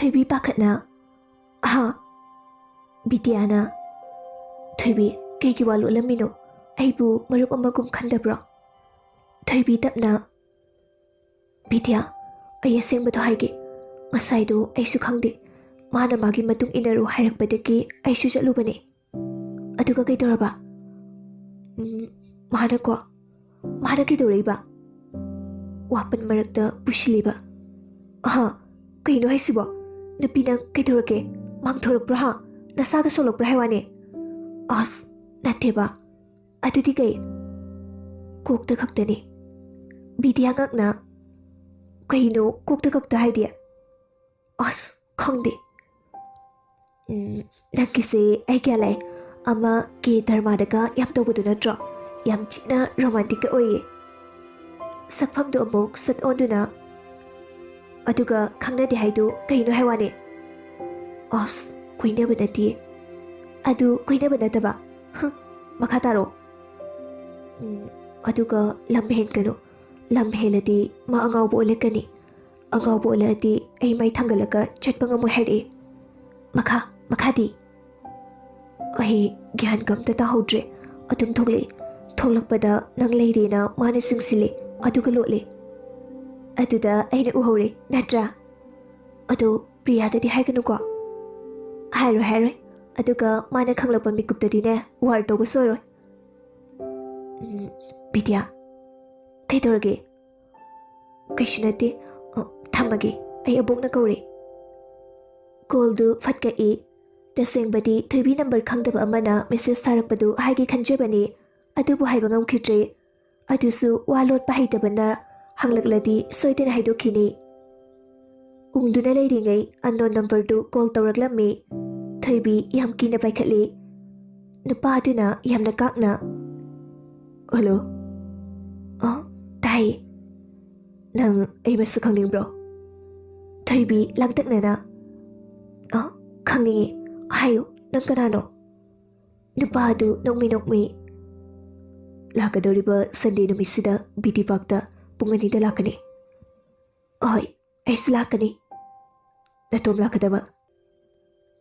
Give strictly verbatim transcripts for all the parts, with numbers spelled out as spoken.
ꯊꯣꯏꯕꯤ ꯄꯥꯈꯠꯅ, "ꯍꯥ?" ꯕꯤꯗ꯭ꯌꯥꯅ, "ꯊꯣꯏꯕꯤ, ꯀꯩꯒꯤ ꯋꯥ ꯂꯣꯠꯂꯝꯃꯤꯅꯣ? ꯑꯩꯕꯨ ꯃꯔꯨꯞ ꯑꯃꯒꯨꯝ ꯈꯟꯗꯕ꯭ꯔꯣ?" ꯊꯣꯏꯕꯤ ꯇꯞꯅ, "ꯕꯤꯗ꯭ꯌꯥ, ꯑꯩ ꯑꯁꯦꯡꯕꯗꯣ ꯍꯥꯏꯒꯦ꯫ ꯉꯁꯥꯏꯗꯣ ꯑꯩꯁꯨ ꯈꯪꯗꯦ꯫ ꯃꯥꯅ ꯃꯥꯒꯤ ꯃꯇꯨꯡ ꯏꯟꯅꯔꯨ ꯍꯥꯏꯔꯛꯄꯗꯒꯤ ꯑꯩꯁꯨ ꯆꯠꯂꯨꯕꯅꯦ꯫ ꯑꯗꯨꯒ ꯀꯩꯗꯧꯔꯕ?" "ꯎꯝ, ꯃꯥꯅꯀꯣ꯫" "ꯃꯥꯅ ꯀꯩꯗꯧꯔꯛꯏꯕ?" ꯋꯥꯄꯟ ꯃꯔꯛꯇ ꯄꯨꯁꯤꯜꯂꯤꯕ꯫ "ꯑꯍ, ꯀꯩꯅꯣ ꯍꯥꯏꯁꯤꯕꯣ? ꯅꯨꯄꯤ ꯅꯪ ꯀꯩꯗꯧꯔꯒꯦ? ꯃꯥꯡꯊꯣꯔꯛꯄ꯭ꯔꯥ ꯍꯥ? ꯅꯁꯥꯒ ꯁꯣꯛꯂꯛꯄ꯭ꯔꯥ ꯍꯥꯏ ꯋꯥꯅꯦ?" "ꯑꯁ, ꯅꯠꯇꯦꯕ꯫" "ꯑꯗꯨꯗꯤ ꯀꯩ?" "ꯀꯣꯛꯇ ꯈꯛꯇꯅꯤ꯫" ꯕꯤꯗ꯭ꯌꯥ ꯉꯛꯅ, "ꯀꯩꯅꯣ ꯀꯣꯛꯇ ꯈꯛꯇ ꯍꯥꯏꯗꯤ?" "ꯑꯁ, ꯈꯪꯗꯦ꯫" "ꯎꯝ, ꯅꯪꯒꯤꯁꯦ ꯑꯩ ꯒ꯭ꯌꯥꯟ ꯂꯥꯛꯑꯦ꯫ ꯑꯃ ꯀꯦ ꯗ꯭ꯔꯃꯥꯗꯒ ꯌꯥꯝ ꯇꯧꯕꯗꯣ ꯅꯠꯇ꯭ꯔꯣ? ꯌꯥꯝ ꯊꯤꯅ ꯔꯣꯃꯥꯟꯇꯤꯛꯀ ꯑꯣꯏꯌꯦ꯫ ꯁꯛꯐꯝꯗꯣ ꯑꯃꯨꯛ ꯁꯠ ꯑꯣꯟꯗꯨꯅ, ꯑꯗꯨꯒ ꯈꯪꯅꯗꯦ ꯍꯥꯏꯗꯣ ꯀꯩꯅꯣ ꯍꯥꯏ ꯋꯥꯅꯦ?" "ꯑꯁ, ꯀꯣꯏꯅꯕ ꯅꯠꯇꯤꯌꯦ꯫" "ꯑꯗꯨ ꯀꯣꯏꯅꯕ ꯅꯠꯇꯕ?" "ꯍꯨꯝ, ꯃꯈꯥ ꯇꯥꯔꯣ꯫" "ꯎꯝ, ꯑꯗꯨꯒ ꯂꯝ ꯍꯦꯟꯒꯅꯨ꯫ ꯂꯝ ꯍꯦꯜꯂꯗꯤ ꯃꯥ ꯑꯉꯥꯎꯕ ꯑꯣꯜꯂꯛꯀꯅꯤ꯫ ꯑꯉꯥꯎꯕ ꯑꯣꯜꯂꯛꯑꯗꯤ ꯑꯩ ꯃꯩ ꯊꯥꯡꯒꯠꯂꯒ ꯆꯠꯄ ꯉꯝꯃꯣꯏ ꯍꯥꯏꯔꯛꯑꯦ꯫" "ꯃꯈꯥ, ꯃꯈꯥꯗꯤ?" "ꯑꯩ ꯒ꯭ꯌꯥꯟꯒ ꯑꯝꯇ ꯇꯥꯍꯧꯗ꯭ꯔꯦ꯫ ꯑꯗꯨꯝ ꯊꯣꯛꯂꯛꯏ꯫ ꯊꯣꯛꯂꯛꯄꯗ ꯅꯪ ꯂꯩꯔꯦꯅ ꯃꯥꯅ ꯆꯤꯡꯁꯤꯜꯂꯦ, ꯑꯗꯨꯒ ꯂꯣꯠꯂꯦ꯫ ꯑꯗꯨꯗ ꯑꯩꯅ ꯎꯍꯧꯔꯦ, ꯅꯠꯇ꯭ꯔꯥ? ꯑꯗꯣ ꯄ꯭ꯔꯤꯌꯥꯗꯗꯤ ꯍꯥꯏꯒꯅꯨꯀꯣ꯫" "ꯍꯥꯏꯔꯣꯏ, ꯍꯥꯏꯔꯣꯏ꯫ ꯑꯗꯨꯒ ꯃꯥꯅ ꯈꯪꯂꯛꯄ ꯃꯤꯀꯨꯞꯇꯗꯤꯅꯦ, ꯋꯥꯔ ꯇꯧꯕ ꯁꯣꯏꯔꯣꯏ꯫" "ꯎꯝ, ꯕꯤꯗ꯭ꯌꯥ, ꯀꯩꯗꯧꯔꯒꯦ?" "ꯀꯩꯁꯨ ꯅꯠꯇꯦ꯫ ꯑ, ꯊꯝꯃꯒꯦ꯫ ꯑꯩ ꯑꯕꯣꯛꯅ ꯀꯧꯔꯦ꯫" ꯀꯣꯜꯗꯨ ꯐꯠ ꯀꯛꯏ꯫ ꯇꯁꯦꯡꯕꯗꯤ ꯊꯣꯏꯕꯤ ꯅꯝꯕꯔ ꯈꯪꯗꯕ ꯑꯃꯅ ꯃꯦꯁꯦꯖ ꯊꯥꯔꯛꯄꯗꯨ ꯍꯥꯏꯒꯦ ꯈꯟꯖꯕꯅꯤ, ꯑꯗꯨꯕꯨ ꯍꯥꯏꯕ ꯉꯝꯈꯤꯗ꯭ꯔꯦ꯫ ꯑꯗꯨꯁꯨ ꯋꯥ ꯂꯣꯠꯄ ꯍꯩꯇꯕꯅ ꯍꯪꯂꯛꯂꯗꯤ ꯁꯣꯏꯗꯅ ꯍꯥꯏꯗꯣꯛꯈꯤꯅꯤ꯫ ꯎꯪꯗꯨꯅ ꯂꯩꯔꯤꯉꯩ ꯑꯟꯅꯣꯟ ꯅꯝꯕꯔꯗꯨ ꯀꯣꯜ ꯇꯧꯔꯛꯂꯝꯃꯤ꯫ ꯊꯣꯏꯕꯤ ꯌꯥꯝ ꯀꯤꯅ ꯄꯥꯏꯈꯠꯂꯤ꯫ ꯅꯨꯄꯥ ꯑꯗꯨꯅ ꯌꯥꯝꯅ ꯀꯥꯛꯅ, "ꯍꯜꯂꯣ꯫" "ꯑ, ꯇꯥꯏꯌꯦ꯫" "ꯅꯪ ꯑꯩ ꯃꯁꯛ ꯈꯪꯅꯤꯡꯕ꯭ꯔꯣ?" ꯊꯣꯏꯕꯤ ꯂꯥꯡꯇꯛꯅꯅ, "ꯑ, ꯈꯪꯅꯤꯡꯉꯤ꯫ ꯍꯥꯏꯌꯨ, ꯅꯪ ꯀꯅꯥꯅꯣ?" ꯅꯨꯄꯥ ꯑꯗꯨ ꯅꯣꯛꯃꯤ ꯅꯣꯛꯃꯤ, "ꯂꯥꯛꯀꯗꯧꯔꯤꯕ ꯁꯟꯗꯦ ꯅꯨꯃꯤꯠꯁꯤꯗ ꯕꯤ ꯇꯤ ꯄꯥꯔꯛꯇ ꯄꯨꯡ ꯑꯅꯤꯗ ꯂꯥꯛꯀꯅꯤ꯫" "ꯑꯍꯣꯏ, ꯑꯩꯁꯨ ꯂꯥꯛꯀꯅꯤ꯫" ꯅꯇꯣꯝ ꯂꯥꯛꯀꯗꯕ?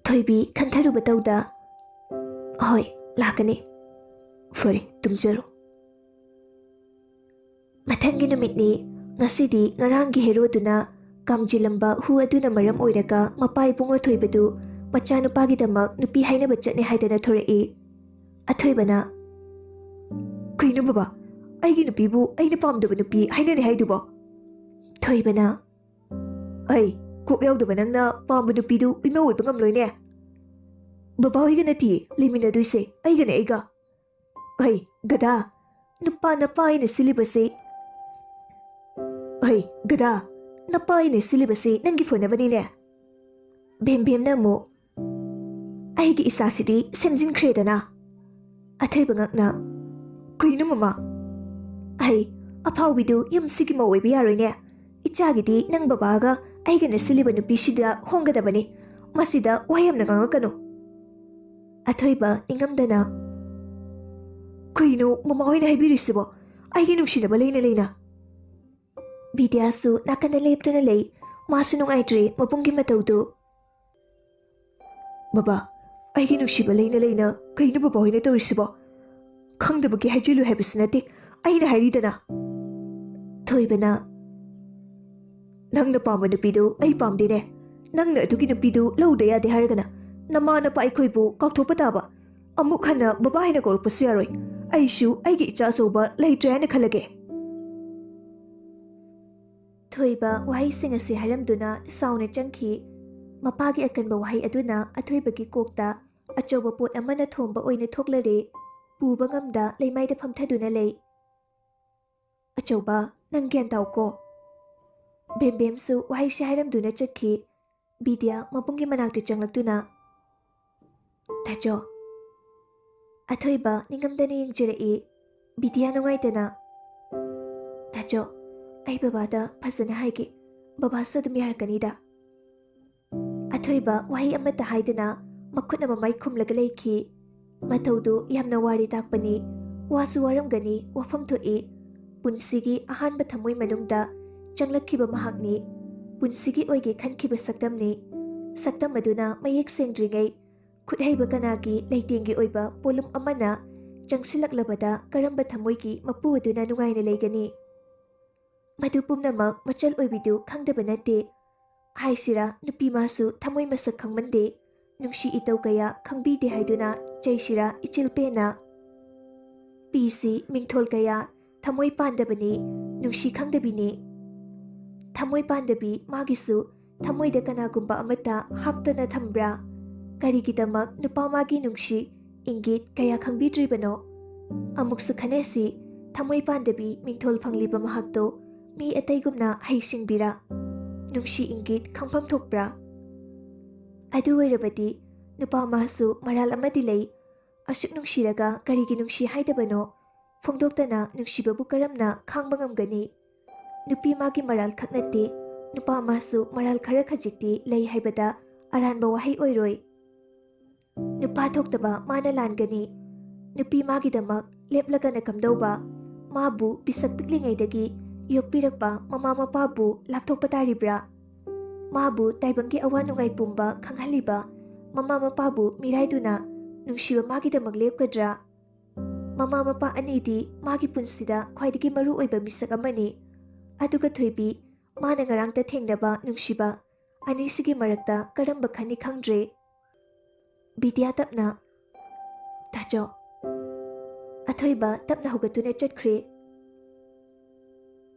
ꯊꯣꯏꯕꯤ ꯈꯟꯊꯔꯨꯕ ꯇꯧꯗ, "ꯍꯣꯏ, ꯂꯥꯛꯀꯅꯤ꯫ ꯐꯔꯦ, ꯇꯨꯝꯖꯔꯣ꯫" ꯃꯊꯪꯒꯤ ꯅꯨꯃꯤꯠꯅꯤ꯫ ꯉꯁꯤꯗꯤ ꯉꯔꯥꯡꯒꯤ ꯍꯦꯔꯣꯗꯨꯅ ꯀꯥꯝꯖꯤꯜꯂꯝꯕ ꯍꯨ ꯑꯗꯨꯅ ꯃꯔꯝ ꯑꯣꯏꯔꯒ ꯃꯄꯥ ꯏꯕꯨꯡꯉꯣ ꯊꯣꯏꯕꯗꯨ ꯃꯆꯥꯅꯨꯄꯥꯒꯤꯗꯃꯛ ꯅꯨꯄꯤ ꯍꯥꯏꯅꯕ ꯆꯠꯅꯤ ꯍꯥꯏꯗꯅ ꯊꯣꯔꯛꯏ꯫ ꯑꯊꯣꯏꯕꯅ, "ꯀꯩꯅꯣ ꯕꯕꯥ, ꯑꯩꯒꯤ ꯅꯨꯄꯤꯕꯨ ꯑꯩꯅ ꯄꯥꯝꯗꯕ ꯅꯨꯄꯤ ꯍꯥꯏꯅꯅꯤ ꯍꯥꯏꯗꯨꯕꯣ?" ꯊꯣꯏꯕꯅ, "ꯑꯩ ꯀꯣꯛ ꯌꯥꯎꯗꯕ ꯅꯪꯅ ꯄꯥꯝꯕ ꯅꯨꯄꯤꯗꯨ ꯏꯃꯧ ꯑꯣꯏꯕ ꯉꯝꯂꯣꯏꯅꯦ꯫ ꯕꯕꯥ ꯍꯣꯏꯒ ꯅꯠꯇꯤꯌꯦ ꯂꯩꯃꯤꯟꯅꯗꯣꯏꯁꯦ, ꯑꯩꯒꯅꯦ, ꯑꯩꯒ꯫" "ꯑꯩ ꯒꯗꯥ, ꯅꯨꯄꯥ ꯅꯄꯥ ꯑꯩꯅ ꯁꯤꯜꯂꯤꯕꯁꯤ, ꯑꯩ ꯒꯗꯥ, ꯅꯄꯥ ꯑꯩꯅ ꯁꯤꯜꯂꯤꯕꯁꯤ ꯅꯪꯒꯤ ꯐꯅꯕꯅꯤꯅꯦ꯫" ꯕꯦꯝꯕꯦꯝꯅ ꯑꯃꯨꯛ, "ꯑꯩꯒꯤ ꯏꯆꯥꯁꯤꯗꯤ ꯁꯦꯝꯖꯤꯟꯈ꯭ꯔꯦꯗꯅ꯫" ꯑꯊꯣꯏꯕ ꯉꯛꯅ, "ꯀꯩꯅꯣ ꯃꯃꯥ? ꯑꯩ ꯑꯐꯥꯎꯕꯤꯗꯨ ꯌꯨꯝꯁꯤꯒꯤ ꯃꯧ ꯑꯣꯏꯕ ꯌꯥꯔꯣꯏꯅꯦ꯫ ꯏꯆꯥꯒꯤꯗꯤ ꯅꯪ ꯕꯕꯥꯒ ꯑꯩꯒꯅ ꯁꯤꯜꯂꯤꯕ ꯅꯨꯄꯤꯁꯤꯗ ꯍꯣꯡꯒꯗꯕꯅꯤ꯫ ꯃꯁꯤꯗ ꯋꯥꯍꯩ ꯌꯥꯝꯅ ꯉꯥꯡꯉꯛꯀꯅꯨ꯫" ꯑꯊꯣꯏꯕ ꯅꯤꯡꯉꯝꯗꯅ, "ꯀꯩꯅꯣ ꯃꯃꯥ ꯍꯣꯏꯅ ꯍꯥꯏꯕꯤꯔꯤꯁꯤꯕꯣ? ꯑꯩꯒꯤ ꯅꯨꯡꯁꯤꯅꯕ ꯂꯩꯅ ꯂꯩꯅ?" ꯕꯤꯗ꯭ꯌꯥꯁꯨ ꯅꯥꯀꯟꯗ ꯂꯦꯞꯇꯨꯅ ꯂꯩ꯫ ꯃꯥꯁꯨ ꯅꯨꯡꯉꯥꯏꯇ꯭ꯔꯦ ꯃꯕꯨꯡꯒꯤ ꯃꯇꯧꯗꯨ꯫ "ꯕꯕꯥ, ꯑꯩꯒꯤ ꯅꯨꯡꯁꯤꯕ ꯂꯩꯅ ꯂꯩꯅ ꯀꯩꯅꯣ ꯕꯕꯥ ꯍꯣꯏꯅ ꯇꯧꯔꯤꯁꯤꯕꯣ? ꯈꯪꯗꯕꯒꯤ ꯍꯥꯏꯖꯤꯜꯂꯨ ꯍꯥꯏꯕꯁꯨ ꯅꯠꯇꯦ, ꯑꯩꯅ ꯍꯥꯏꯔꯤꯗꯅ꯫" ꯊꯣꯏꯕꯅ, "ꯅꯪꯅ ꯄꯥꯝꯕ ꯅꯨꯄꯤꯗꯨ ꯑꯩ ꯄꯥꯝꯗꯦꯅꯦ꯫ ꯅꯪꯅ ꯑꯗꯨꯒꯤ ꯅꯨꯄꯤꯗꯨ ꯂꯧꯗ ꯌꯥꯗꯦ ꯍꯥꯏꯔꯒꯅ ꯅꯃꯥ ꯅꯄꯥ ꯑꯩꯈꯣꯏꯕꯨ ꯀꯥꯎꯊꯣꯛꯄ ꯇꯥꯕ꯫ ꯑꯃꯨꯛ ꯍꯟꯅ ꯕꯕꯥ ꯍꯥꯏꯅ ꯀꯧꯔꯛꯄꯁꯨ ꯌꯥꯔꯣꯏ꯫ ꯑꯩꯁꯨ ꯑꯩꯒꯤ ꯏꯆꯥ ꯑꯆꯧꯕ ꯂꯩꯇ꯭ꯔꯦ ꯍꯥꯏꯅ ꯈꯜꯂꯒꯦ꯫" ꯊꯣꯏꯕ ꯋꯥꯍꯩꯁꯤꯡ ꯑꯁꯤ ꯍꯥꯏꯔꯝꯗꯨꯅ ꯁꯥꯎꯅ ꯆꯪꯈꯤ꯫ ꯃꯄꯥꯒꯤ ꯑꯀꯟꯕ ꯋꯥꯍꯩ ꯑꯗꯨꯅ ꯑꯊꯣꯏꯕꯒꯤ ꯀꯣꯛꯇ ꯑꯆꯧꯕ ꯄꯣꯠ ꯑꯃꯅ ꯊꯣꯝꯕ ꯑꯣꯏꯅ ꯊꯣꯛꯂꯔꯦ꯫ ꯄꯨꯕ ꯉꯝꯗ ꯂꯩꯃꯥꯏꯗ ꯐꯝꯊꯗꯨꯅ ꯂꯩ꯫ "ꯑꯆꯧꯕ, ꯅꯪ ꯒ꯭ꯌꯥꯟ ꯇꯥꯎꯀꯣ꯫" ꯕꯦꯝꯕꯦꯝꯁꯨ ꯋꯥꯍꯩꯁꯤ ꯍꯥꯏꯔꯝꯗꯨꯅ ꯆꯠꯈꯤ꯫ ꯕꯤꯗ꯭ꯌꯥ ꯃꯕꯨꯡꯒꯤ ꯃꯅꯥꯛꯇ ꯆꯪꯂꯛꯇꯨꯅ, "ꯇꯥꯆꯧ꯫" ꯑꯊꯣꯏꯕ ꯅꯤꯡꯉꯝꯗꯅ ꯌꯦꯡꯖꯔꯛꯏ꯫ ꯕꯤꯗ꯭ꯌꯥ ꯅꯨꯡꯉꯥꯏꯇꯅ, "ꯇꯥꯆꯧ, ꯑꯩ ꯕꯕꯥꯗ ꯐꯖꯅ ꯍꯥꯏꯒꯦ꯫ ꯕꯕꯥꯁꯨ ꯑꯗꯨꯝ ꯌꯥꯔꯛꯀꯅꯤꯗ꯫" ꯑꯊꯣꯏꯕ ꯋꯥꯍꯩ ꯑꯃꯠꯇ ꯍꯥꯏꯗꯅ ꯃꯈꯨꯠꯅ ꯃꯃꯥꯏ ꯈꯨꯝꯂꯒ ꯂꯩꯈꯤ꯫ ꯃꯇꯧꯗꯨ ꯌꯥꯝꯅ ꯋꯥꯔꯤ ꯇꯥꯛꯄꯅꯤ꯫ ꯋꯥꯁꯨ ꯋꯥꯔꯝꯒꯅꯤ, ꯋꯥꯐꯝ ꯊꯣꯛꯏ꯫ ꯄꯨꯟꯁꯤꯒꯤ ꯑꯍꯥꯟꯕ ꯊꯃꯣꯏ ꯃꯅꯨꯡꯗ ꯆꯪꯂꯛꯈꯤꯕ ꯃꯍꯥꯛꯅꯤ꯫ ꯄꯨꯟꯁꯤꯒꯤ ꯑꯣꯏꯒꯦ ꯈꯟꯈꯤꯕ ꯁꯛꯇꯝꯅꯤ꯫ ꯁꯛꯇꯝ ꯑꯗꯨꯅ ꯃꯌꯦꯛ ꯁꯦꯡꯗ꯭ꯔꯤꯉꯩ ꯈꯨꯠꯍꯩꯕ ꯀꯅꯥꯒꯤ ꯂꯩꯇꯦꯡꯒꯤ ꯑꯣꯏꯕ ꯄꯣꯠꯂꯨꯝ ꯑꯃꯅ ꯆꯪꯁꯤꯜꯂꯛꯂꯕꯗ ꯀꯔꯝꯕ ꯊꯃꯣꯏꯒꯤ ꯃꯄꯨ ꯑꯗꯨꯅ ꯅꯨꯡꯉꯥꯏꯅ ꯂꯩꯒꯅꯤ? ꯃꯗꯨ ꯄꯨꯝꯅꯃꯛ ꯃꯆꯜ ꯑꯣꯏꯕꯤꯗꯨ ꯈꯪꯗꯕ ꯅꯠꯇꯦ꯫ ꯍꯥꯏꯁꯤꯔꯥ, ꯅꯨꯄꯤ ꯃꯥꯁꯨ ꯊꯃꯣꯏ ꯃꯁꯛ ꯈꯪꯃꯟꯗꯦ꯫ ꯅꯨꯡꯁꯤ ꯏꯇꯧ ꯀꯌꯥ ꯈꯪꯕꯤꯗꯦ ꯍꯥꯏꯗꯨꯅ ꯆꯩꯁꯤꯔꯥ, ꯏꯆꯤꯜ ꯄꯦꯟꯅ? ꯄꯤꯁꯤ ꯃꯤꯡꯊꯣꯜ ꯀꯌꯥ ꯊꯃꯣꯏ ꯄꯥꯟꯗꯕꯅꯤ, ꯅꯨꯡꯁꯤ ꯈꯪꯗꯕꯤꯅꯤ꯫ ꯊꯃꯣꯏ ꯄꯥꯟꯗꯕꯤ ꯃꯥꯒꯤꯁꯨ ꯊꯃꯣꯏꯗ ꯀꯅꯥꯒꯨꯝꯕ ꯑꯃꯠꯇ ꯍꯥꯞꯇꯅ ꯊꯝꯕ꯭ꯔꯥ? ꯀꯔꯤꯒꯤꯗꯃꯛ ꯅꯨꯄꯥ ꯃꯥꯒꯤ ꯅꯨꯡꯁꯤ ꯏꯪꯒꯤꯠ ꯀꯌꯥ ꯈꯪꯕꯤꯗ꯭ꯔꯤꯕꯅꯣ? ꯑꯃꯨꯛꯁꯨ ꯈꯟꯅꯁꯤ, ꯊꯃꯣꯏ ꯄꯥꯟꯗꯕꯤ ꯃꯤꯡꯊꯣꯜ ꯐꯪꯂꯤꯕ ꯃꯍꯥꯛꯇꯣ ꯃꯤ ꯑꯇꯩꯒꯨꯝꯅ ꯍꯩꯁꯤꯡꯕꯤꯔꯥ? ꯅꯨꯡꯁꯤ ꯏꯪꯒꯤꯠ ꯈꯪꯐꯝ ꯊꯣꯛꯄ꯭ꯔꯥ? ꯑꯗꯨ ꯑꯣꯏꯔꯕꯗꯤ ꯅꯨꯄꯥ ꯃꯥꯁꯨ ꯃꯔꯥꯜ ꯑꯃꯗꯤ ꯂꯩ꯫ ꯑꯁꯨꯛ ꯅꯨꯡꯁꯤꯔꯒ ꯀꯔꯤꯒꯤ ꯅꯨꯡꯁꯤ ꯍꯥꯏꯗꯕꯅꯣ? ꯐꯣꯡꯗꯣꯛꯇꯅ ꯅꯨꯡꯁꯤꯕꯕꯨ ꯀꯔꯝꯅ ꯈꯥꯡꯕ ꯉꯝꯒꯅꯤ? ꯅꯨꯄꯤ ꯃꯥꯒꯤ ꯃꯔꯥꯜ ꯈꯛ ꯅꯠꯇꯦ, ꯅꯨꯄꯥ ꯃꯥꯁꯨ ꯃꯔꯥꯜ ꯈꯔ ꯈꯖꯤꯛꯇꯤ ꯂꯩ ꯍꯥꯏꯕꯗ ꯑꯔꯥꯟꯕ ꯋꯥꯍꯩ ꯑꯣꯏꯔꯣꯏ꯫ ꯅꯨꯄꯥ ꯊꯣꯛꯇꯕ ꯃꯥꯅ ꯂꯥꯟꯒꯅꯤ꯫ ꯅꯨꯄꯤ ꯃꯥꯒꯤꯗꯃꯛ ꯂꯦꯞꯂꯒꯅ ꯀꯝꯗꯧꯕ? ꯃꯥꯕꯨ ꯄꯤꯁꯛ ꯄꯤꯛꯂꯤꯉꯩꯗꯒꯤ ꯌꯣꯛꯄꯤꯔꯛꯄ ꯃꯃꯥ ꯃꯄꯥꯕꯨ ꯂꯥꯞꯊꯣꯛꯄ ꯇꯥꯔꯤꯕ꯭ꯔꯥ? ꯃꯥꯕꯨ ꯇꯥꯏꯕꯪꯒꯤ ꯑꯋꯥ ꯅꯨꯡꯉꯥꯏ ꯄꯨꯝꯕ ꯈꯪꯍꯜꯂꯤꯕ ꯃꯃꯥ ꯃꯄꯥꯕꯨ ꯃꯤꯔꯥꯏꯗꯨꯅ ꯅꯨꯡꯁꯤꯕ ꯃꯥꯒꯤꯗꯃꯛ ꯂꯦꯞꯀꯗ꯭ꯔꯥ? ꯃꯃꯥ ꯃꯄꯥ ꯑꯅꯤꯗꯤ ꯃꯥꯒꯤ ꯄꯨꯟꯁꯤꯗ ꯈ꯭ꯋꯥꯏꯗꯒꯤ ꯃꯔꯨ ꯑꯣꯏꯕ ꯃꯤꯁꯛ ꯑꯃꯅꯤ꯫ ꯑꯗꯨꯒ ꯊꯣꯏꯕꯤ, ꯃꯥꯅ ꯉꯔꯥꯡꯇ ꯊꯦꯡꯅꯕ ꯅꯨꯡꯁꯤꯕ, ꯑꯅꯤꯁꯤꯒꯤ ꯃꯔꯛꯇ ꯀꯔꯝꯕ ꯈꯟꯅꯤ ꯈꯪꯗ꯭ꯔꯦ꯫ ꯕꯤꯗ꯭ꯌꯥ ꯇꯞꯅ, "ꯇꯥꯆꯧ꯫" ꯑꯊꯣꯏꯕ ꯇꯞꯅ ꯍꯧꯒꯠꯇꯨꯅ ꯆꯠꯈ꯭ꯔꯦ꯫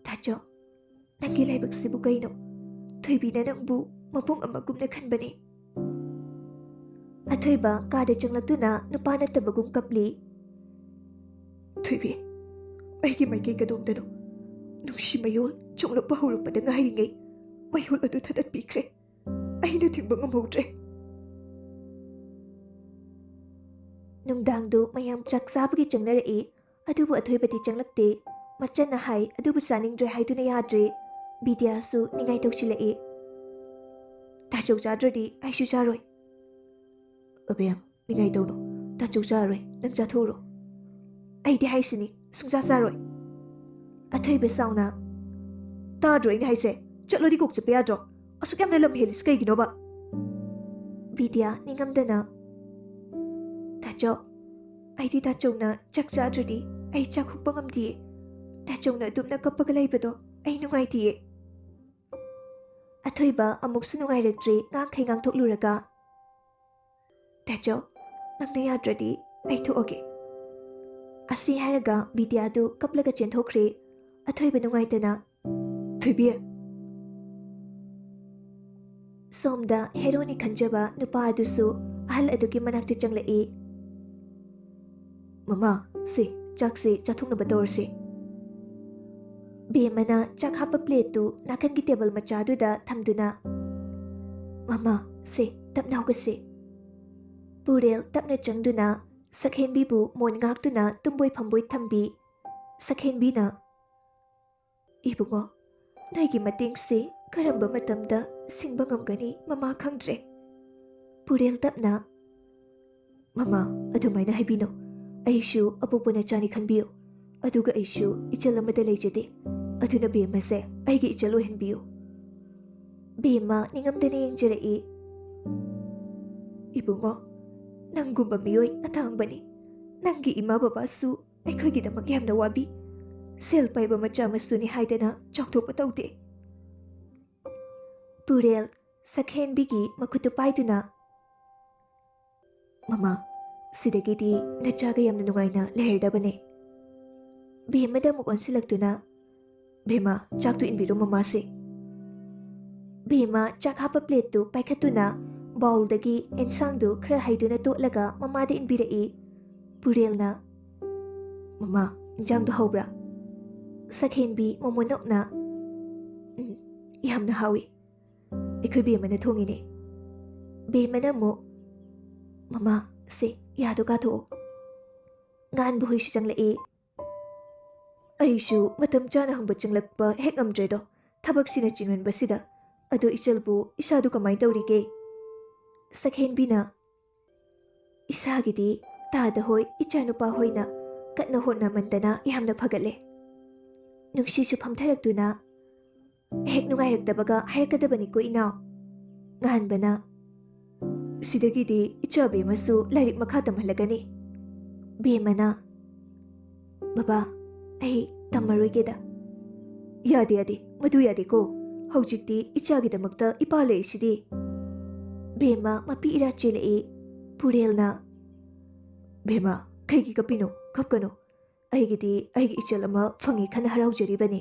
"ꯇꯥꯆꯧ, ꯅꯪꯒꯤ ꯂꯥꯏꯕꯛꯁꯤꯕꯨ ꯀꯩꯅꯣ? ꯊꯣꯏꯕꯤꯅ ꯅꯪꯕꯨ ꯃꯕꯨꯡ ꯑꯃꯒꯨꯝꯅ ꯈꯟꯕꯅꯤ꯫" ꯑꯊꯣꯏꯕ ꯀꯥꯗ ꯆꯪꯂꯛꯇꯨꯅ ꯅꯨꯄꯥ ꯅꯠꯇꯕꯒꯨꯝ ꯀꯞꯂꯤ꯫ "ꯊꯣꯏꯕꯤ, ꯑꯩꯒꯤ ꯃꯥꯏꯀꯩ ꯀꯗꯣꯝꯗꯅꯣ? ꯅꯨꯡꯁꯤ ꯃꯌꯣꯜ ꯆꯣꯡꯂꯛꯄ ꯍꯧꯔꯛꯄꯗ ꯉꯥꯏꯔꯤꯉꯩ ꯃꯌꯣꯜ ꯑꯗꯨ ꯊꯗꯠꯄꯤꯈ꯭ꯔꯦ꯫ ꯑꯩꯅ ꯊꯤꯡꯕ ꯉꯝꯍꯧꯗ꯭ꯔꯦ꯫" ꯅꯨꯡꯗꯥꯡꯗꯨ ꯃꯌꯥꯝ ꯆꯥꯛ ꯆꯥꯕꯒꯤ ꯆꯪꯅꯔꯛꯏ꯫ ꯑꯗꯨꯕꯨ ꯑꯊꯣꯏꯕꯗꯤ ꯆꯪꯂꯛꯇꯦ꯫ ꯃꯆꯟꯅ ꯍꯥꯏ, ꯑꯗꯨꯕꯨ ꯆꯥꯅꯤꯡꯗ꯭ꯔꯦ ꯍꯥꯏꯗꯨꯅ ꯌꯥꯗ꯭ꯔꯦ꯫ ꯕꯤꯗ꯭ꯌꯥꯁꯨ ꯅꯤꯡꯉꯥꯏ ꯇꯧꯁꯤꯜꯂꯛꯏ꯫ "ꯇꯥꯆꯧ ꯆꯥꯗ꯭ꯔꯗꯤ ꯑꯩꯁꯨ ꯆꯥꯔꯣꯏ꯫" "ꯑꯕꯦꯝ, ꯅꯤꯡꯉꯥꯏ ꯇꯧꯅꯨ꯫ ꯇꯥꯆꯧ ꯆꯥꯔꯣꯏ, ꯅꯪ ꯆꯥꯊꯣꯛꯎꯔꯣ꯫" "ꯑꯩꯗꯤ ꯍꯥꯏꯁꯤꯅꯤ, ꯁꯨꯡꯆꯥ ꯆꯥꯔꯣꯏ꯫" ꯑꯊꯣꯏꯕ ꯁꯥꯎꯅ, "ꯇꯥꯗ꯭ꯔꯣ ꯑꯩꯅ ꯍꯥꯏꯁꯦ? ꯆꯠꯂꯣꯗꯤ ꯀꯣꯛ ꯆꯠꯄ ꯌꯥꯗ꯭ꯔꯣ? ꯑꯁꯨꯛ ꯌꯥꯝꯅ ꯂꯝ ꯍꯦꯜꯂꯤꯁꯤ ꯀꯩꯒꯤꯅꯣꯕ?" ꯕꯤꯗ꯭ꯌꯥ ꯅꯤꯡꯉꯝꯗꯅ, "ꯇꯥꯆꯧ, ꯑꯩꯗꯤ ꯇꯥꯆꯧꯅ ꯆꯥꯛ ꯆꯥꯗ꯭ꯔꯗꯤ ꯑꯩ ꯆꯥꯛ ꯍꯨꯛꯄ ꯉꯝꯗꯤꯌꯦ꯫ ꯇꯥꯆꯧꯅ ꯑꯗꯨꯝꯅ ꯀꯞꯄꯒ ꯂꯩꯕꯗꯣ ꯑꯩ ꯅꯨꯡꯉꯥꯏꯇꯤꯌꯦ꯫" ꯑꯊꯣꯏꯕ ꯑꯃꯨꯛꯁꯨ ꯅꯨꯡꯉꯥꯏꯔꯛꯇ꯭ꯔꯦ ꯉꯥꯡꯈꯩ ꯉꯥꯡꯊꯣꯛꯂꯨꯔꯒ, "ꯇꯥꯆꯧ, ꯅꯪꯅ ꯌꯥꯗ꯭ꯔꯗꯤ ꯑꯩ ꯊꯣꯛꯑꯒꯦ꯫" ꯑꯁꯤ ꯍꯥꯏꯔꯒ ꯕꯤꯗ꯭ꯌꯥꯗꯨ ꯀꯞꯂꯒ ꯆꯦꯟꯊꯣꯛꯈ꯭ꯔꯦ꯫ ꯑꯊꯣꯏꯕ ꯅꯨꯡꯉꯥꯏꯇꯅ, "ꯊꯣꯏꯕꯤ!" ꯁꯣꯝꯗ ꯍꯦꯔꯣꯅꯤ ꯈꯟꯖꯕ ꯅꯨꯄꯥ ꯑꯗꯨꯁꯨ ꯑꯍꯜ ꯑꯗꯨꯒꯤ ꯃꯅꯥꯛꯇ ꯆꯪꯂꯛꯏ꯫ "ꯃꯃꯥ, ꯁꯦ, ꯆꯥꯛꯁꯦ ꯆꯥꯊꯣꯛꯅꯕ ꯇꯧꯔꯁꯦ꯫" ꯕꯦꯝꯃꯅ ꯆꯥꯛ ꯍꯥꯞꯄ ꯄ꯭ꯂꯦꯠꯇꯨ ꯅꯥꯀꯟꯒꯤ ꯇꯦꯕꯜ ꯃꯆꯥꯗꯨꯗ ꯊꯝꯗꯨꯅ, "ꯃꯃꯥ, ꯁꯦ, ꯇꯞꯅ ꯍꯧꯒꯠꯁꯦ꯫" ꯄꯨꯔꯦꯜ ꯇꯞꯅ ꯆꯪꯗꯨꯅ ꯁꯛꯍꯦꯟꯕꯤꯕꯨ ꯃꯣꯟ ꯉꯥꯛꯇꯨꯅ ꯇꯨꯝꯕꯣꯏ ꯐꯝꯕꯣꯏ ꯊꯝꯕꯤ꯫ ꯁꯛꯍꯦꯟꯕꯤꯅ, "ꯏꯕꯨꯡꯉꯣ, ꯅꯣꯏꯒꯤ ꯃꯇꯦꯡꯁꯦ ꯀꯔꯝꯕ ꯃꯇꯝꯗ ꯁꯤꯡꯕ ꯉꯝꯒꯅꯤ ꯃꯃꯥ ꯈꯪꯗ꯭ꯔꯦ꯫" ꯄꯨꯔꯦꯜ ꯇꯞꯅ, "ꯃꯃꯥ, ꯑꯗꯨꯃꯥꯏꯅ ꯍꯥꯏꯕꯤꯅꯨ꯫ ꯑꯩꯁꯨ ꯑꯄꯣꯛꯄ ꯅꯆꯥꯅꯤ ꯈꯟꯕꯤꯌꯨ꯫ ꯑꯗꯨꯒ ꯑꯩꯁꯨ ꯏꯆꯜ ꯑꯃꯠꯇ ꯂꯩꯖꯗꯦ꯫ ꯑꯗꯨꯅ ꯕꯦꯝꯃꯁꯦ ꯑꯩꯒꯤ ꯏꯆꯜ ꯑꯣꯏꯍꯟꯕꯤꯌꯨ꯫" ꯕꯦꯝꯃ ꯅꯤꯡꯉꯝꯗꯅ ꯌꯦꯡꯖꯔꯛꯏ꯫ "ꯏꯕꯨꯡꯉꯣ, ꯅꯪꯒꯨꯝꯕ ꯃꯤꯑꯣꯏ ꯑꯇꯥꯡꯕꯅꯤ꯫ ꯅꯪꯒꯤ ꯏꯃꯥ ꯕꯕꯥꯁꯨ ꯑꯩꯈꯣꯏꯒꯤꯗꯃꯛ ꯌꯥꯝꯅ ꯋꯥꯕꯤ꯫ ꯁꯦꯜ ꯄꯥꯏꯕ ꯃꯆꯥ ꯃꯁꯨꯅꯤ ꯍꯥꯏꯗꯅ ꯆꯥꯎꯊꯣꯛꯄ ꯇꯧꯗꯦ꯫" ꯄꯨꯔꯦꯜ ꯁꯛꯍꯦꯟꯕꯤꯒꯤ ꯃꯈꯨꯠꯇꯨ ꯄꯥꯏꯗꯨꯅ, "ꯃꯃꯥ, ꯁꯤꯗꯒꯤꯗꯤ ꯅꯆꯥꯒ ꯌꯥꯝꯅ ꯅꯨꯡꯉꯥꯏꯅ ꯂꯩꯔꯗꯕꯅꯦ꯫" ꯕꯦꯝꯃꯗ ꯑꯃꯨꯛ ꯑꯣꯟꯁꯤꯜꯂꯛꯇꯨꯅ, "ꯕꯦꯝꯃ, ꯆꯥꯛꯇꯨ ꯏꯟꯕꯤꯔꯣ ꯃꯃꯥꯁꯦ꯫" ꯕꯦꯝꯃ ꯆꯥꯛ ꯍꯥꯞꯄ ꯄ꯭ꯂꯦꯠꯇꯨ ꯄꯥꯏꯈꯠꯇꯨꯅ ꯕꯥꯎꯜꯗꯒꯤ ꯑꯦꯟꯁꯥꯡꯗꯨ ꯈꯔ ꯍꯩꯗꯨꯅ ꯇꯣꯠꯂꯒ ꯃꯃꯥꯗ ꯏꯟꯕꯤꯔꯛꯏ꯫ ꯄꯨꯔꯦꯜꯅ, "ꯃꯃꯥ, ꯏꯟꯖꯥꯡꯗꯣ ꯍꯧꯕ꯭ꯔꯥ?" ꯁꯛꯍꯦꯟꯕꯤ ꯃꯣꯃꯣꯟ ꯅꯣꯛꯅ, "ꯎꯝ, ꯌꯥꯝꯅ ꯍꯥꯎꯏ꯫ ꯑꯩꯈꯣꯏ ꯕꯦꯝꯃꯅ ꯊꯣꯡꯉꯤꯅꯦ꯫" ꯕꯦꯝꯃꯅ ꯑꯃꯨꯛ, "ꯃꯃꯥ, ꯁꯦ, ꯌꯥꯗꯣ ꯀꯥꯊꯣꯛꯑꯣ꯫" ꯉꯥꯟꯕ ꯍꯨꯏꯁꯨ ꯆꯪꯂꯛꯏ꯫ "ꯑꯩꯁꯨ ꯃꯇꯝ ꯆꯥꯅ ꯍꯪꯕ ꯆꯪꯂꯛꯄ ꯍꯦꯛ ꯉꯝꯗ꯭ꯔꯦꯗꯣ, ꯊꯕꯛꯁꯤꯅ ꯆꯤꯟꯃꯟꯕꯁꯤꯗ꯫ ꯑꯗꯣ ꯏꯆꯜꯕꯨ ꯏꯁꯥꯗꯨ ꯀꯃꯥꯏ ꯇꯧꯔꯤꯒꯦ?" ꯁꯛꯍꯦꯟꯕꯤꯅ, "ꯏꯁꯥꯒꯤꯗꯤ ꯇꯥꯗ ꯍꯣꯏ, ꯏꯆꯥꯅꯨꯄꯥ ꯍꯣꯏꯅ ꯀꯟꯅ ꯍꯣꯠꯅꯃꯟꯗꯅ ꯌꯥꯝꯅ ꯐꯒꯠꯂꯦ꯫" ꯅꯨꯡꯁꯤꯁꯨ ꯐꯝꯊꯔꯛꯇꯨꯅ, ꯍꯦꯛ ꯅꯨꯡꯉꯥꯏꯔꯛꯇꯕꯒ ꯍꯥꯏꯔꯛꯀꯗꯕꯅꯤꯀꯣ ꯏꯅꯥꯎ꯫ ꯉꯥꯟꯕꯅ, "ꯁꯤꯗꯒꯤꯗꯤ ꯏꯆꯥ ꯕꯦꯝꯃꯁꯨ ꯂꯥꯏꯔꯤꯛ ꯃꯈꯥ ꯇꯝꯍꯜꯂꯒꯅꯤ꯫" ꯕꯦꯝꯃꯅ, "ꯕꯕꯥ, ꯑꯩ ꯇꯝꯃꯔꯣꯏꯒꯦꯗ꯫" "ꯌꯥꯗꯦ, ꯌꯥꯗꯦ, ꯃꯗꯨ ꯌꯥꯗꯦꯀꯣ꯫ ꯍꯧꯖꯤꯛꯇꯤ ꯏꯆꯥꯒꯤꯗꯃꯛꯇ ꯏꯄꯥ ꯂꯩꯔꯤꯁꯤꯗꯤ꯫" ꯕꯦꯝꯃ ꯃꯄꯤ ꯏꯔꯥ ꯆꯦꯜꯂꯛꯏ꯫ ꯄꯨꯔꯦꯜꯅ, "ꯕꯦꯝꯃ, ꯀꯩꯒꯤ ꯀꯞꯄꯤꯅꯣ? ꯀꯞꯀꯅꯨ꯫ ꯑꯩꯒꯤꯗꯤ ꯑꯩꯒꯤ ꯏꯆꯜ ꯑꯃ ꯐꯪꯉꯦ ꯈꯟꯅ ꯍꯔꯥꯎꯖꯔꯤꯕꯅꯤ꯫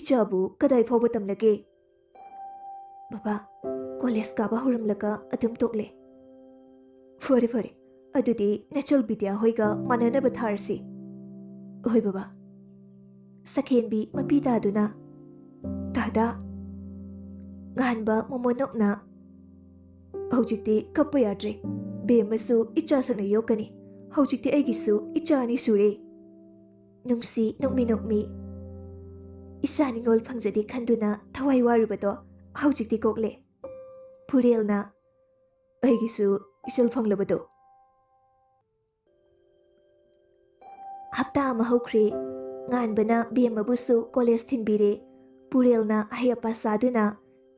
ꯏꯆꯥꯕꯨ ꯀꯗꯥꯏ ꯐꯥꯎꯕ ꯇꯝꯂꯒꯦ?" "ꯕꯕꯥ, ꯀꯣꯂꯦꯖ ꯀꯥꯕ ꯍꯧꯔꯝꯂꯒ ꯑꯗꯨꯝ ꯇꯣꯛꯂꯦ꯫" "ꯐꯔꯦ, ꯐꯔꯦ꯫ ꯑꯗꯨꯗꯤ ꯅꯆꯜ ꯕꯤꯗ꯭ꯌꯥ ꯍꯣꯏꯒ ꯃꯥꯟꯅꯅꯕ ꯊꯥꯔꯁꯤ꯫" "ꯍꯣꯏ ꯕꯕꯥ꯫" ꯁꯈꯦꯟꯕꯤ ꯃꯄꯤ ꯇꯥꯗꯨꯅ, "ꯗꯥꯗꯥ꯫" ꯉꯥꯟꯕ ꯃꯣꯃꯣꯅꯣꯛꯅ, "ꯍꯧꯖꯤꯛꯇꯤ ꯀꯞꯄ ꯌꯥꯗ꯭ꯔꯦ꯫ ꯕꯦꯝꯃꯁꯨ ꯏꯆꯥ ꯁꯛꯅ ꯌꯣꯛꯀꯅꯤ꯫ ꯍꯧꯖꯤꯛꯇꯤ ꯑꯩꯒꯤꯁꯨ ꯏꯆꯥ ꯑꯅꯤ ꯁꯨꯔꯦ꯫ ꯅꯨꯡꯁꯤ ꯅꯣꯛꯃꯤ ꯅꯣꯛꯃꯤ꯫ ꯏꯆꯥ ꯅꯤꯉꯣꯜ ꯐꯪꯖꯗꯦ ꯈꯟꯗꯨꯅ ꯊꯋꯥꯏ ꯋꯥꯔꯨꯕꯗꯣ ꯍꯧꯖꯤꯛꯇꯤ ꯀꯣꯛꯂꯦ꯫" ꯄꯨꯔꯦꯜꯅ, "ꯑꯩꯒꯤꯁꯨ ꯏꯆꯜ ꯐꯪꯂꯕꯗꯣ꯫" ꯍꯞꯇꯥ ꯑꯃ ꯍꯧꯈ꯭ꯔꯦ꯫ ꯉꯥꯟꯕꯅ ꯕꯦꯝꯃꯕꯨꯁꯨ ꯀꯣꯂꯦꯖ ꯊꯤꯟꯕꯤꯔꯦ꯫ ꯄꯨꯔꯦꯜꯅ ꯑꯍꯩ ꯑꯄꯥ ꯆꯥꯗꯨꯅ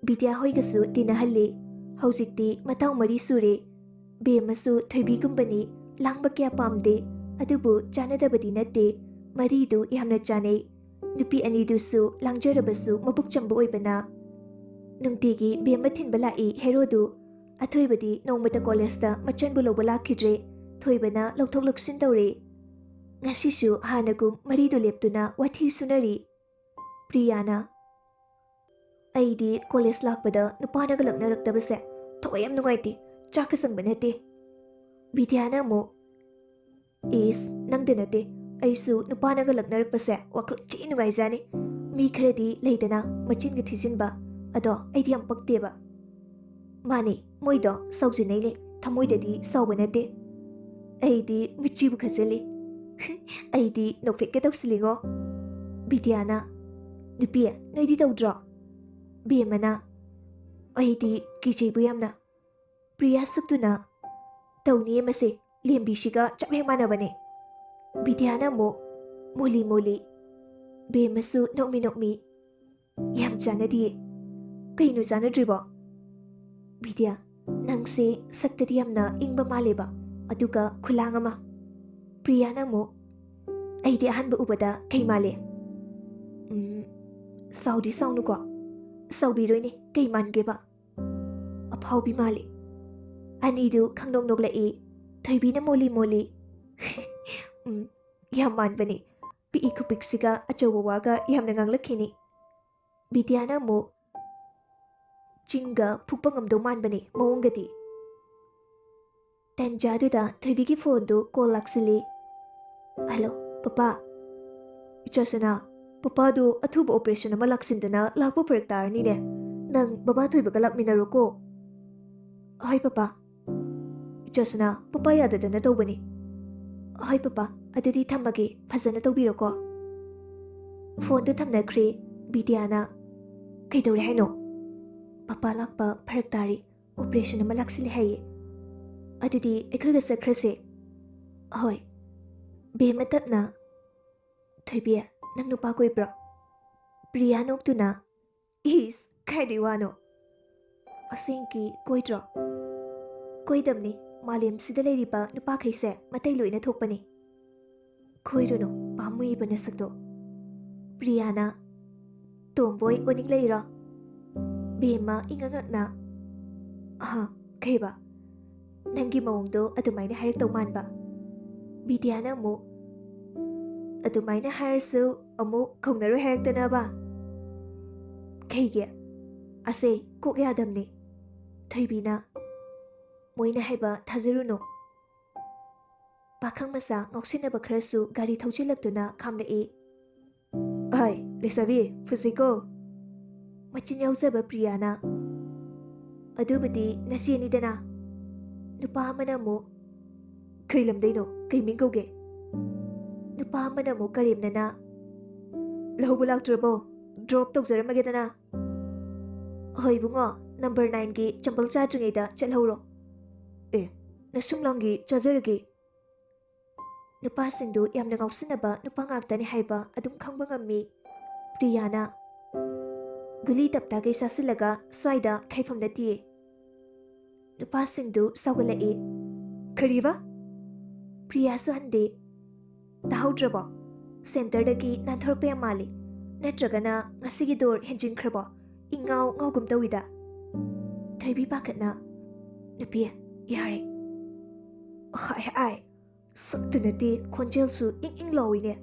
ꯕꯤꯗ꯭ꯌꯥ ꯍꯣꯏꯒꯁꯨ ꯇꯤꯟꯅꯍꯜꯂꯤ꯫ ꯍꯧꯖꯤꯛꯇꯤ ꯃꯇꯥꯎ ꯃꯔꯤ ꯁꯨꯔꯦ꯫ ꯕꯦꯝꯃꯁꯨ ꯊꯣꯏꯕꯤꯒꯨꯝꯕꯅꯤ, ꯂꯥꯡꯕ ꯀꯌꯥ ꯄꯥꯝꯗꯦ, ꯑꯗꯨꯕꯨ ꯆꯥꯟꯅꯗꯕꯗꯤ ꯅꯠꯇꯦ꯫ ꯃꯔꯤꯗꯨ ꯌꯥꯝꯅ ꯆꯥꯟꯅꯩ꯫ ꯅꯨꯄꯤ ꯑꯅꯤꯗꯨꯁꯨ ꯂꯥꯡꯖꯔꯕꯁꯨ ꯃꯕꯨꯛ ꯆꯝꯕ ꯑꯣꯏꯕꯅ꯫ ꯅꯨꯡꯇꯤꯒꯤ ꯕꯦꯝꯃ ꯊꯤꯟꯕ ꯂꯥꯛꯏ ꯍꯦꯔꯣꯗꯨ꯫ ꯑꯊꯣꯏꯕꯗꯤ ꯅꯣꯡꯃꯇ ꯀꯣꯂꯦꯖꯇ ꯃꯆꯟꯕꯨ ꯂꯧꯕ ꯂꯥꯛꯈꯤꯗ꯭ꯔꯦ꯫ ꯊꯣꯏꯕꯅ ꯂꯧꯊꯣꯛ ꯂꯧꯁꯤꯟ ꯇꯧꯔꯦ꯫ ꯉꯁꯤꯁꯨ ꯍꯥꯟꯅꯒꯨꯝ ꯃꯔꯤꯗꯨ ꯂꯦꯞꯇꯨꯅ ꯋꯥꯊꯤ ꯁꯨꯅꯔꯤ꯫ ꯄ꯭ꯔꯤꯌꯥꯅ, "ꯑꯩꯗꯤ ꯀꯣꯂꯦꯖ ꯂꯥꯛꯄꯗ ꯅꯨꯄꯥꯅꯒ ꯂꯛꯅꯔꯛꯇꯕꯁꯦ ꯊꯋꯥꯏ ꯌꯥꯝ ꯅꯨꯡꯉꯥꯏꯇꯦ, ꯆꯥꯛꯀ ꯆꯪꯕ ꯅꯠꯇꯦ꯫" ꯕꯤꯗ꯭ꯌꯥꯅ ꯑꯃꯨꯛ, "ꯏꯁ, ꯅꯪꯗ ꯅꯠꯇꯦ, ꯑꯩꯁꯨ ꯅꯨꯄꯥꯅꯒ ꯂꯛꯅꯔꯛꯄꯁꯦ ꯋꯥꯈꯜ ꯊꯤ ꯅꯨꯡꯉꯥꯏꯖꯥꯅꯤ꯫ ꯃꯤ ꯈꯔꯗꯤ ꯂꯩꯗꯅ ꯃꯆꯤꯟꯒ ꯊꯤꯖꯤꯟꯕ, ꯑꯗꯣ ꯑꯩꯗꯤ ꯌꯥꯝ ꯄꯛꯇꯦꯕ꯫" "ꯃꯥꯅꯦ, ꯃꯣꯏꯗꯣ ꯁꯥꯎꯖꯤꯟꯅꯩꯅꯦ, ꯊꯃꯣꯏꯗꯗꯤ ꯁꯥꯎꯕ ꯅꯠꯇꯦ꯫ ꯑꯩꯗꯤ ꯃꯤꯠꯆꯤꯕꯨ ꯈꯠꯆꯜꯂꯤ꯫" "ꯑꯩꯗꯤ ꯅꯣꯛꯐꯦꯠꯀ ꯇꯧꯁꯤꯜꯂꯤꯉꯣ꯫" ꯕꯤꯗ꯭ꯌꯥꯅ, "ꯅꯨꯄꯤ, ꯅꯣꯏꯗꯤ ꯇꯧꯗ꯭ꯔꯣ?" ꯕꯦꯝꯃꯅ, "ꯑꯩꯗꯤ ꯀꯤꯖꯩꯕꯨ ꯌꯥꯝꯅ꯫" ꯄ꯭ꯔꯤꯌꯥ ꯁꯨꯛꯇꯨꯅ, "ꯇꯧꯅꯤꯌꯦ ꯃꯁꯦ, ꯂꯦꯝꯕꯤꯁꯤꯒ ꯆꯞ ꯍꯦꯛ ꯃꯥꯟꯅꯕꯅꯦ꯫" ꯕꯤꯗ꯭ꯌꯥꯅ ꯑꯃꯨꯛ ꯃꯣꯂꯤ ꯃꯣꯂꯤ꯫ ꯕꯦꯝꯃꯁꯨ ꯅꯣꯛꯃꯤ ꯅꯣꯛꯃꯤ꯫ ꯌꯥꯝ ꯆꯥꯟꯅꯗꯤꯌꯦ꯫ ꯀꯩꯅꯣ ꯆꯥꯟꯅꯗ꯭ꯔꯤꯕꯣ? ꯕꯤꯗ꯭ꯌꯥ, ꯅꯪꯁꯦ ꯁꯛꯇꯗꯤ ꯌꯥꯝꯅ ꯏꯪꯕ ꯃꯥꯜꯂꯦꯕ, ꯑꯗꯨꯒ ꯈꯨꯂꯥꯡ ꯑꯃ꯫ ꯄ꯭ꯔꯤꯌꯥꯅ ꯑꯃꯨꯛ, "ꯑꯩꯗꯤ ꯑꯍꯥꯟꯕ ꯎꯕꯗ ꯀꯩ ꯃꯥꯜꯂꯦ?" "ꯎꯝ, ꯁꯥꯎꯗꯤ ꯁꯥꯎꯅꯨꯀꯣ꯫" "ꯁꯥꯎꯕꯤꯔꯣꯏꯅꯦ, ꯀꯩ ꯃꯥꯟꯒꯦꯕ?" "ꯑꯐꯥꯎꯕꯤ ꯃꯥꯜꯂꯤ꯫" ꯑꯅꯤꯗꯨ ꯈꯪꯅꯣꯛ ꯅꯣꯛꯂꯛꯏ꯫ ꯊꯣꯏꯕꯤꯅ ꯃꯣꯜꯂꯤ ꯃꯣꯜꯂꯤ, "ꯎꯝ, ꯌꯥꯝ ꯃꯥꯟꯕꯅꯤ꯫ ꯄꯤꯛꯏ ꯈꯨꯄꯤꯛꯁꯤꯒ ꯑꯆꯧꯕ ꯋꯥꯒ ꯌꯥꯝꯅ ꯉꯥꯡꯂꯛꯈꯤꯅꯤ꯫" ꯕꯤꯗ꯭ꯌꯥꯅ ꯑꯃꯨꯛ, "ꯆꯤꯡꯒ ꯐꯨꯛꯄ ꯉꯝꯗꯧ ꯃꯥꯟꯕꯅꯤ ꯃꯑꯣꯡꯒꯗꯤ꯫" ꯇꯟꯖꯥꯗꯨꯗ ꯊꯣꯏꯕꯤꯒꯤ ꯐꯣꯟꯗꯨ ꯀꯣꯜ ꯂꯥꯛꯁꯤꯜꯂꯤ꯫ "Hello, papa." "ꯏꯆꯥ ꯁꯅꯥ, ꯄꯄꯥꯗꯣ ꯑꯊꯨꯕ ꯑꯣꯄꯔꯦꯁꯟ ꯑꯃ ꯂꯥꯛꯁꯤꯟꯗꯅ ꯂꯥꯛꯄ ꯐꯔꯛ ꯇꯥꯔꯅꯤꯅꯦ꯫ ꯅꯪ ꯕꯕꯥ ꯊꯣꯏꯕꯒ ꯂꯥꯛꯃꯤꯟꯅꯔꯣꯀꯣ꯫" "ꯍꯣꯏ, ꯄꯄꯥ꯫" "ꯏꯆꯥ ꯁꯅꯥ, ꯄꯄꯥ ꯌꯥꯗꯗꯅ ꯇꯧꯕꯅꯤ꯫" "ꯍꯣꯏ, ꯄꯄꯥ꯫ ꯑꯗꯨꯗꯤ ꯊꯝꯃꯒꯦ꯫ ꯐꯖꯅ ꯇꯧꯕꯤꯔꯣꯀꯣ꯫" ꯐꯣꯟꯗꯨ ꯊꯝꯅꯈ꯭ꯔꯦ꯫ ꯕꯤꯗ꯭ꯌꯥꯅ, "ꯀꯩꯗꯧꯔꯦ ꯍꯥꯏꯅꯣ?" "ꯄꯄꯥ ꯂꯥꯛꯄ ꯐꯔꯛ ꯇꯥꯔꯤ꯫ ꯑꯣꯄꯔꯦꯁꯟ ꯑꯃ ꯂꯥꯛꯁꯤꯜꯂꯦ ꯍꯥꯏꯌꯦ꯫ ꯑꯗꯨꯗꯤ ꯑꯩꯈꯣꯏꯒ ꯆꯠꯈ꯭ꯔꯁꯦ꯫" "ꯍꯣꯏ꯫" ꯕꯦꯝꯃ ꯇꯞꯅ, "ꯊꯣꯏꯕꯤ, ꯅꯪ ꯅꯨꯄꯥ ꯀꯣꯏꯕ꯭ꯔꯣ?" ꯄ꯭ꯔꯤꯌꯥ ꯅꯣꯛꯇꯨꯅ, "ꯏꯁ, ꯀꯥꯏꯗꯩ ꯋꯥꯅꯣ? ꯑꯁꯦꯡꯀꯤ ꯀꯣꯏꯗ꯭ꯔꯣ?" "ꯀꯣꯏꯗꯕꯅꯤ꯫ ꯃꯥꯂꯦꯝꯁꯤꯗ ꯂꯩꯔꯤꯕ ꯅꯨꯄꯥꯈꯩꯁꯦ ꯃꯇꯩ ꯂꯣꯏꯅ ꯊꯣꯛꯄꯅꯤ꯫" "ꯀꯣꯏꯔꯨꯅꯨ, ꯄꯥꯝꯃꯨꯏꯕ ꯅꯁꯛꯇꯣ꯫" ꯄ꯭ꯔꯤꯌꯥꯅ, "ꯇꯣꯝꯕꯣꯏ ꯑꯣꯅꯤꯡ ꯂꯩꯔꯣ?" ꯕꯦꯝꯃ ꯏꯉꯛ ꯉꯛꯅ, "ꯑꯍ, ꯀꯩꯕ? ꯅꯪꯒꯤ ꯃꯑꯣꯡꯗꯣ ꯑꯗꯨꯃꯥꯏꯅ ꯍꯥꯏꯔꯛꯇꯧ ꯃꯥꯟꯕ꯫" ꯕꯤꯗ꯭ꯌꯥꯅ ꯑꯃꯨꯛ, "ꯑꯗꯨꯃꯥꯏꯅ ꯍꯥꯏꯔꯁꯨ ꯑꯃꯨꯛ ꯀꯧꯅꯔꯣꯏ ꯍꯥꯏꯔꯛꯇꯅꯕ?" "ꯀꯩꯒꯤ? ꯑꯁꯦ ꯀꯣꯛ ꯌꯥꯗꯝꯅꯤ꯫" ꯊꯣꯏꯕꯤꯅ, "ꯃꯣꯏꯅ ꯍꯥꯏꯕ ꯊꯥꯖꯔꯨꯅꯨ꯫" ꯄꯥꯈꯪ ꯃꯆꯥ ꯉꯥꯎꯁꯤꯟꯅꯕ ꯈꯔꯁꯨ ꯒꯥꯔꯤ ꯊꯧꯖꯤꯜꯂꯛꯇꯨꯅ ꯈꯥꯝꯂꯛꯏ꯫ "ꯑꯥꯏ, ꯂꯩꯁꯥꯕꯤ, ꯐꯨꯁꯤꯀꯣ!" ꯃꯆꯤꯟ ꯌꯥꯎꯖꯕ ꯄ꯭ꯔꯤꯌꯥꯅ, "ꯑꯗꯨꯕꯨꯗꯤ ꯅꯆꯦꯅꯤꯗꯅ꯫" ꯅꯨꯄꯥ ꯑꯃꯅ ꯑꯃꯨꯛ, "ꯀꯩ ꯂꯝꯗꯩꯅꯣ? ꯀꯩ ꯃꯤꯡ ꯀꯧꯒꯦ?" ꯅꯨꯄꯥ ꯑꯃꯅ ꯑꯃꯨꯛ ꯀꯔꯦꯝꯅꯅ, "ꯂꯧꯕ ꯂꯥꯛꯇ꯭ꯔꯕꯣ? ꯗ꯭ꯔꯣꯞ ꯇꯧꯖꯔꯝꯃꯒꯦꯗꯅ꯫" "ꯍꯣꯏ ꯏꯕꯨꯡꯉꯣ, ꯅꯝꯕꯔ ꯅꯥꯏꯟꯒꯤ ꯆꯝꯄꯜ ꯆꯥꯗ꯭ꯔꯤꯉꯩꯗ ꯆꯠꯍꯧꯔꯣ꯫" "ꯑꯦ, ꯅꯁꯨꯡꯂꯥꯡꯒꯤ ꯆꯥꯖꯔꯒꯦ꯫" ꯅꯨꯄꯥꯁꯤꯡꯗꯨ ꯌꯥꯝꯅ ꯉꯥꯎꯁꯤꯟꯅꯕ ꯅꯨꯄꯥ ꯉꯥꯛꯇꯅꯤ ꯍꯥꯏꯕ ꯑꯗꯨꯝ ꯈꯪꯕ ꯉꯝꯃꯤ꯫ ꯄ꯭ꯔꯤꯌꯥꯅ, ꯒꯨꯂꯤ ꯇꯞꯇꯥꯈꯩ ꯆꯥꯁꯤꯜꯂꯒ ꯁ꯭ꯋꯥꯏꯗ ꯈꯥꯏꯐꯝ ꯅꯠꯇꯤꯌꯦ꯫ ꯅꯨꯄꯥꯁꯤꯡꯗꯨ ꯁꯥꯎꯒꯠꯂꯛꯏ꯫ "ꯀꯔꯤꯕ?" ꯄ꯭ꯔꯤꯌꯥꯁꯨ ꯍꯟꯗꯦ꯫ "ꯇꯥꯍꯧꯗ꯭ꯔꯕꯣ? ꯁꯦꯟꯇꯔꯗꯒꯤ ꯅꯥꯟꯊꯣꯔꯛꯄ ꯌꯥꯝ ꯃꯥꯜꯂꯤ꯫ ꯅꯠꯇ꯭ꯔꯒꯅ ꯉꯁꯤꯒꯤ ꯗꯣꯔ ꯍꯦꯟꯖꯤꯟꯈ꯭ꯔꯕꯣ? ꯏꯉꯥꯎ ꯉꯥꯎꯒꯨꯝ ꯇꯧꯏꯗ?" ꯊꯣꯏꯕꯤ ꯄꯥꯈꯠꯅ, "ꯅꯨꯄꯤ, ꯌꯥꯔꯦ꯫ ꯍꯥꯏ ꯍꯥꯏ, ꯁꯛꯇ ꯅꯠꯇꯦ, ꯈꯣꯟꯖꯦꯜꯁꯨ ꯏꯪ ꯏꯪ ꯂꯥꯎꯏꯅꯦ꯫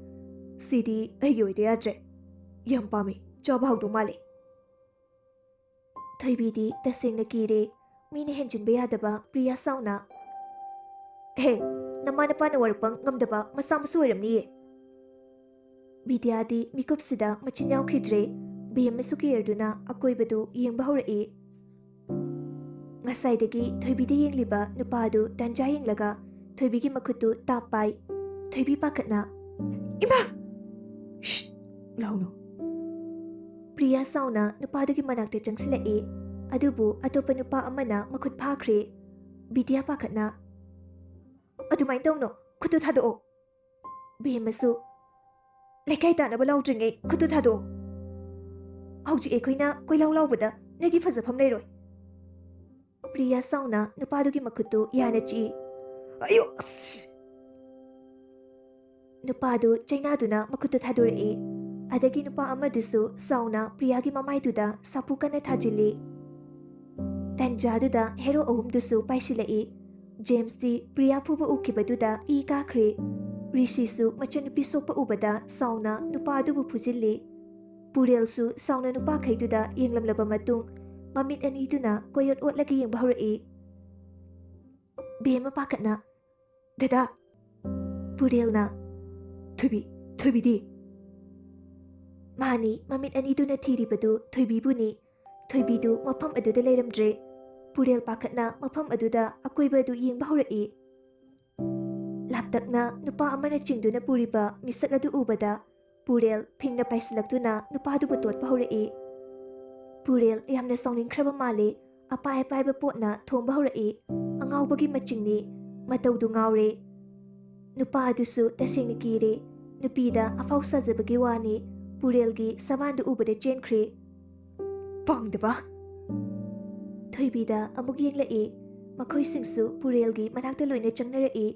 ꯁꯤꯗꯤ ꯑꯩꯒꯤ ꯑꯣꯏꯗ ꯌꯥꯗ꯭ꯔꯦ꯫ ꯌꯥꯝ ꯄꯥꯝꯃꯤ, ꯆꯥꯕ ꯍꯥꯎꯗꯧ ꯃꯥꯜꯂꯤ"꯫ ꯊꯣꯏꯕꯤꯗꯤ ꯇꯁꯦꯡꯅ ꯀꯤꯔꯦ꯫ ꯃꯤꯅ ꯍꯦꯟꯖꯤꯟꯕ ꯌꯥꯗꯕ ꯄ꯭ꯔꯤꯌꯥ ꯁꯥꯎꯅ, "ꯍꯦ, ꯅꯃꯥ ꯅꯄꯥꯅ ꯋꯥꯔꯛꯄ ꯉꯝꯗꯕ ꯃꯆꯥ ꯃꯁꯨ ꯑꯣꯏꯔꯝꯅꯤꯌꯦ"꯫ ꯕꯤꯗ꯭ꯌꯥꯗꯤ ꯃꯤꯀꯨꯞꯁꯤꯗ ꯃꯆꯤꯟ ꯌꯥꯎꯈꯤꯗ꯭ꯔꯦ꯫ ꯕꯦꯝꯃꯁꯨ ꯀꯤꯔꯗꯨꯅ ꯑꯀꯣꯏꯕꯗꯨ ꯌꯦꯡꯕ ꯍꯧꯔꯛꯏ꯫ ꯉꯁꯥꯏꯗꯒꯤ ꯊꯣꯏꯕꯤꯗ ꯌꯦꯡꯂꯤꯕ ꯅꯨꯄꯥꯗꯨ ꯇꯟꯖꯥ ꯌꯦꯡꯂꯒ ꯊꯣꯏꯕꯤꯒꯤ ꯃꯈꯨꯠꯇꯨ ꯇꯥꯞ ꯄꯥꯏ꯫ ꯊꯣꯏꯕꯤ ꯄꯥꯈꯠꯅ, "ꯏꯃꯥ! ꯁ꯭ꯠ! ꯂꯥꯎꯅꯨ"꯫ ꯄ꯭ꯔꯤꯌꯥ ꯁꯥꯎꯅ ꯅꯨꯄꯥꯗꯨꯒꯤ ꯃꯅꯥꯛꯇ ꯆꯪꯁꯤꯜꯂꯛꯏ꯫ ꯑꯗꯨꯕꯨ ꯑꯇꯣꯞꯄ ꯅꯨꯄꯥ ꯑꯃꯅ ꯃꯈꯨꯠ ꯐꯥꯈ꯭ꯔꯦ꯫ ꯕꯤꯗ꯭ꯌꯥ ꯄꯥꯈꯠꯅ, "ꯑꯗꯨꯃꯥꯏꯅ ꯇꯧꯅꯣ, ꯈꯨꯠꯇꯨ ꯊꯥꯗꯣꯛꯑꯣ"꯫ ꯕꯦꯝꯃꯁꯨ, "ꯂꯩꯀꯥꯏ ꯇꯥꯅꯕ ꯂꯥꯎꯗ꯭ꯔꯤꯉꯩ ꯈꯨꯠꯇꯨ ꯊꯥꯗꯣꯛꯑꯣ꯫ ꯍꯧꯖꯤꯛ ꯑꯩꯈꯣꯏꯅ ꯀꯣꯏꯂꯥꯎ ꯂꯥꯎꯕꯗ ꯅꯣꯏꯒꯤ ꯐꯖꯐꯝ ꯂꯩꯔꯣꯏ"꯫ ꯄ꯭ꯔꯤꯌꯥ ꯁꯥꯎꯅ ꯅꯨꯄꯥꯗꯨꯒꯤ ꯃꯈꯨꯠꯇꯨ ꯌꯥꯅ ꯆꯤꯛꯏ꯫ "ꯑꯌꯣ! ꯑꯁ!" ꯅꯨꯄꯥꯗꯨ ꯆꯩꯅꯥꯗꯨꯅ ꯃꯈꯨꯠꯇꯨ ꯊꯥꯗꯣꯔꯛꯏ꯫ ꯑꯗꯒꯤ ꯅꯨꯄꯥ ꯑꯃꯗꯨꯁꯨ ꯁꯥꯎꯅ ꯄ꯭ꯔꯤꯌꯥꯒꯤ ꯃꯃꯥꯏꯗꯨꯗ ꯁꯥꯐꯨ ꯀꯟꯅ ꯊꯥꯖꯤꯜꯂꯤ꯫ ꯇꯟꯖꯥꯗꯨꯗ ꯍꯦꯔꯣ ꯑꯍꯨꯝꯗꯨꯁꯨ ꯄꯥꯏꯁꯤꯜꯂꯛꯏ꯫ ꯖꯦꯝꯁꯇꯤ ꯄ꯭ꯔꯤꯌꯥ ꯐꯨꯕ ꯎꯈꯤꯕꯗꯨꯗ ꯏ ꯀꯥꯈ꯭ꯔꯦ꯫ ꯔꯤꯁꯤꯁꯨ ꯃꯆꯟꯅꯨꯄꯤ ꯁꯣꯛꯄ ꯎꯕꯗ ꯁꯥꯎꯅ ꯅꯨꯄꯥ ꯑꯗꯨꯕꯨ ꯐꯨꯖꯤꯜꯂꯤ꯫ ꯄꯨꯔꯦꯜꯁꯨ ꯁꯥꯎꯅ ꯅꯨꯄꯥꯈꯩꯗꯨꯗ ꯌꯦꯡꯂꯝꯂꯕ ꯃꯇꯨꯡ, ꯃꯃꯤꯠ ꯑꯅꯤꯗꯨꯅ ꯀꯣꯏꯑꯣꯠ ꯑꯣꯠꯂꯒ ꯌꯦꯡꯕ ꯍꯧꯔꯛꯏ꯫ ꯕꯦꯝꯃ ꯄꯥꯈꯠꯅ, "ꯗꯗꯥ!" ꯄꯨꯔꯦꯜꯅ, "ꯊꯣꯏꯕꯤ, ꯊꯣꯏꯕꯤꯗꯤ?" ꯃꯥꯅꯤ, ꯃꯃꯤꯠ ꯑꯅꯤꯗꯨꯅ ꯊꯤꯔꯤꯕꯗꯨ ꯊꯣꯏꯕꯤꯕꯨꯅꯤ꯫ ꯊꯣꯏꯕꯤꯗꯨ ꯃꯐꯝ ꯑꯗꯨꯗ ꯂꯩꯔꯝꯗ꯭ꯔꯦ꯫ ꯄꯨꯔꯦꯜ ꯄꯥꯈꯠꯅ ꯃꯐꯝ ꯑꯗꯨꯗ ꯑꯀꯣꯏꯕ ꯑꯗꯨ ꯌꯦꯡꯕ ꯍꯧꯔꯛꯏ꯫ ꯂꯥꯞꯇꯛꯅ ꯅꯨꯄꯥ ꯑꯃꯅ ꯆꯤꯡꯗꯨꯅ ꯄꯨꯔꯤꯕ ꯃꯤꯁꯛ ꯑꯗꯨ ꯎꯕꯗ ꯄꯨꯔꯦꯜ ꯐꯤꯡꯅ ꯄꯥꯏꯁꯤꯜꯂꯛꯇꯨꯅ ꯅꯨꯄꯥꯗꯨꯕꯨ ꯇꯣꯠꯄ ꯍꯧꯔꯛꯏ꯫ ꯄꯨꯔꯦꯜ ꯌꯥꯝꯅ ꯁꯥꯎꯅꯤꯡꯈ꯭ꯔꯕ ꯃꯥꯜꯂꯤ꯫ ꯑꯄꯥꯏ ꯑꯄꯥꯏꯕ ꯄꯣꯠꯅ ꯊꯣꯝꯕ ꯍꯧꯔꯛꯏ꯫ ꯑꯉꯥꯎꯕꯒꯤ ꯃꯆꯤꯡꯅꯤ꯫ ꯃꯇꯧꯗꯨ ꯉꯥꯎꯔꯦ꯫ ꯅꯨꯄꯥ ꯑꯗꯨꯁꯨ ꯇꯁꯦꯡꯅ ꯀꯤꯔꯦ꯫ ꯅꯨꯄꯤꯗ ꯑꯐꯥꯎ ꯁꯥꯖꯕꯒꯤ ꯋꯥꯅꯤ꯫ ꯄꯨꯔꯦꯜꯒꯤ ꯁꯕꯥꯟꯗꯨ ꯎꯕꯗ ꯆꯦꯟꯈ꯭ꯔꯦ꯫ ꯄꯥꯡꯗꯕ꯫ ꯊꯣꯏꯕꯤꯗ ꯑꯃꯨꯛ ꯌꯦꯡꯂꯛꯏ꯫ ꯃꯈꯣꯏꯁꯤꯡꯁꯨ ꯄꯨꯔꯦꯜꯒꯤ ꯃꯅꯥꯛꯇ ꯂꯣꯏꯅ ꯆꯪꯅꯔꯛꯏ꯫